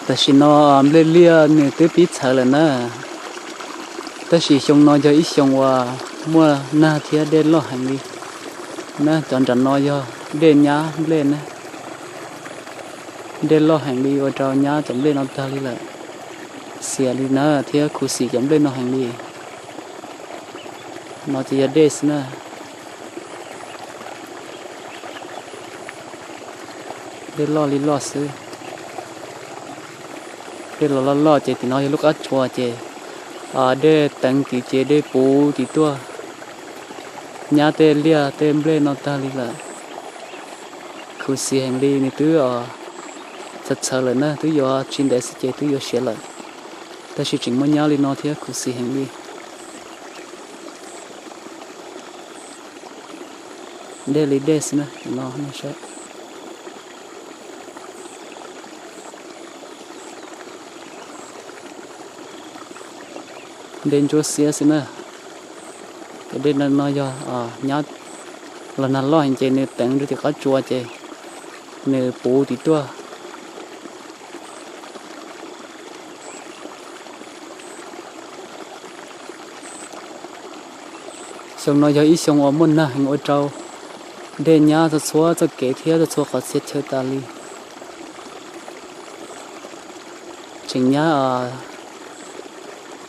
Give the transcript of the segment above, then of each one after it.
Tam sim no nplej liaj nws twb pib txhawv lawm na, tab sis xyoo no yog ib xyoo uas muaj nag thiab dej loj heev li na. Cov nram no yog dej nyab nplej na, dej loj heev li ua rau nyab cov nplej no tag li lawm. Xiam li na thiab khuv xim cov nplej no heev li. No ces yog dej xwb na. Dej loj li loj xwb. Dej los loj loj ces tim no yog lub qab tsua ces dej teev tim ces dej puv tim tuaj, nyab tej liaj tej nplej no tag li lawm. Khuv xim heev li, nws twb txhawv txhawv lawm na, twb yuav tsis ntev xwb ces twb yuav siav lawm, tab sis tseem muaj nyab li no thiab khuv xim heev li. Dej li dej xwb na, no saib. Dej ntsuab xiab xwb na. Cov dej no yog nyab los nag loj heev ces nws teev rau tim qab tsua ces nws puv tim tuaj. Xyoo no yog ib xyoo uas muaj nag heev ua rau dej nyab txhua txhua txoj kev thiab txhua txhua qhov txhia chaw tas li. Tseem nyab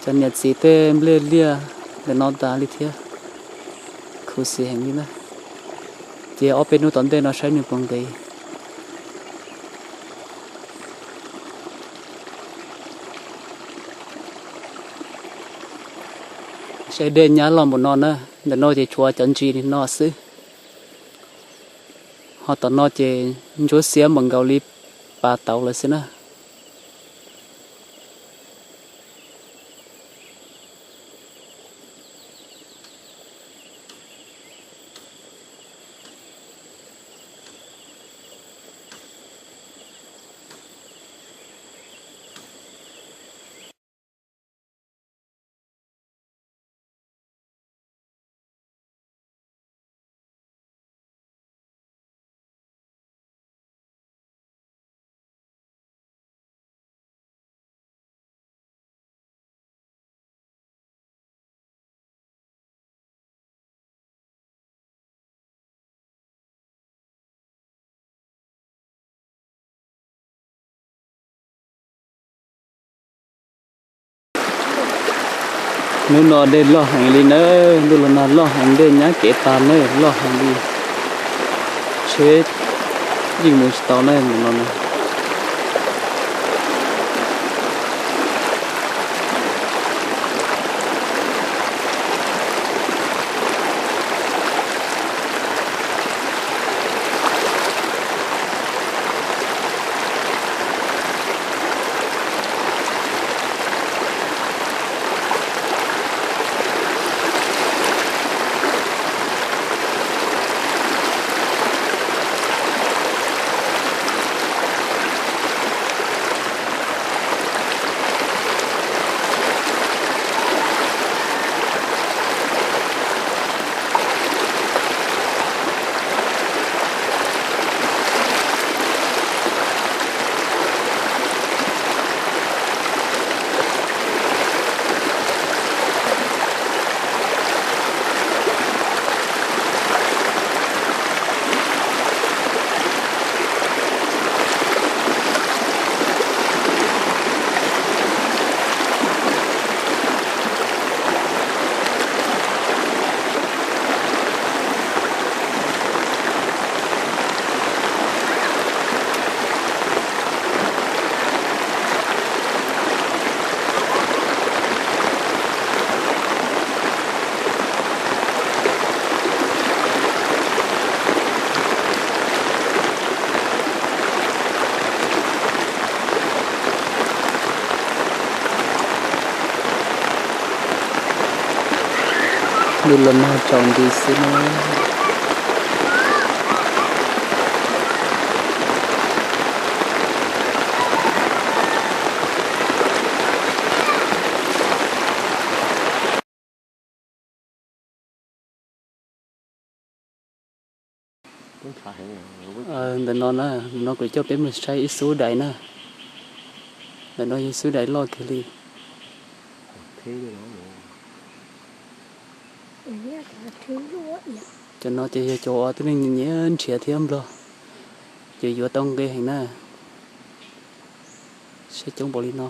cov niam txiv tej nplej liaj ntawm no tas li thiab. Khuv xim heev li na. Ces ob peb hnub tom ntej no saib nws puas nqis. Saib dej nyab loj npaum no na, ntawm no ces tshuav cov ntsis li no xwb. Ho tom no ces ntsuab xiab npaum nkaus li pas tauv lawm xwb na. Hnub no dej loj heev li na, ntuj los nag loj heev, dej nyab kev tas na, loj heev li. Tsheb yeej mus tsis tau na no na. Ntuj los nag tsaus nti xwb na. Ntawm no na, no kuv coj peb mus saib ib xub dais na. Ntawm no yog xwb daim loj kiag li. Cov no ces yog cov uas tib neeg nyiam nrhiav thiab nplog, ces yuav tau nqi heev na. Saib coob npaum li no.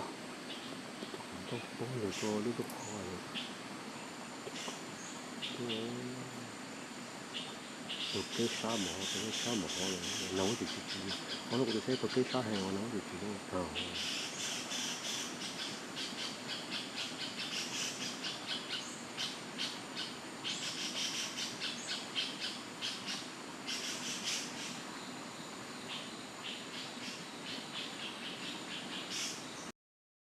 Tus keb sab mov, tus keb sab mov no, no kuv tus tsis, qhov no kuv tus saib tus keb sab heev no tus tsis zoo tag.